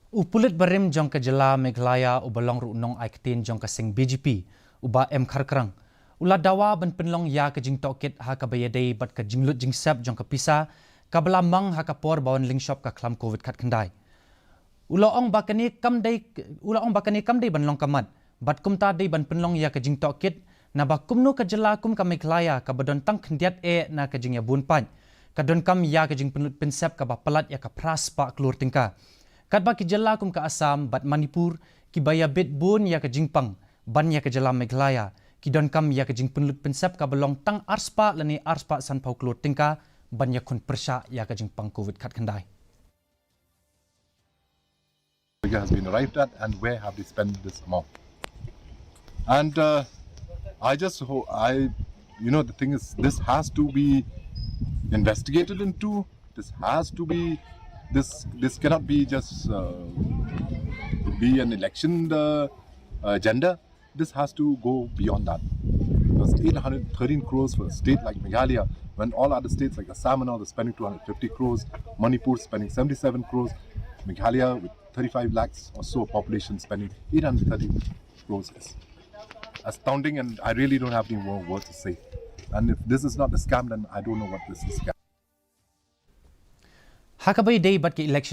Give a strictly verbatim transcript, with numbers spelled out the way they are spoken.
U Pulit barim jong ka jylla Meghalaya uba long ruh u nongai ktien jong ka seng B J P, u Bah M Kharkrang, u la dawa ban pynlong ïa ka jingtohkit ha kaba ïadei bad ka jinglut jingsep jong ka pisa kaba la mang ha ka por ba wan lyngshop ka khlam covid khatkhyndai. U la ong ba kane kam dei, u la ong ba kane kam dei ban long ka mat, bad kumta dei ban pynlong ïa ka jingtohkit, naba kumno ka jylla kum ka Meghalaya kaba don tang khyndiat eh na ka jingïabun paid ka donkam ïa ka jingpynlut pynsep kaba palat ïa ka phra spah klur tyngka, katba ki jylla kum ka Assam bad Manipur kiba ïabit bun ïa ka jingpang ban ïa ka jylla Meghalaya ki donkam ïa ka jingpynlut pynsep kaba long tang ar spah lane ar spah sanphew klur tyngka ban ïakhun pyrshah ïa ka jingpang covid khatkhyndai. Figure has been arrived at, and where have they spent this amount? And uh, I just hope, I, you know, the thing is, this has to be investigated into. This has to be, this this cannot be just uh, be an election uh, agenda. This has to go beyond that. Because eight hundred thirteen crores for a state like Meghalaya, when all other states like Assam and all are spending two hundred fifty crores, Manipur spending seventy-seven crores, Meghalaya with thirty-five lakhs or so population spending eight hundred thirty crores is astounding, and I really don't have any more words to say. And if this is not a scam, then I don't know what this is. Ha kaba ïadei bad ka election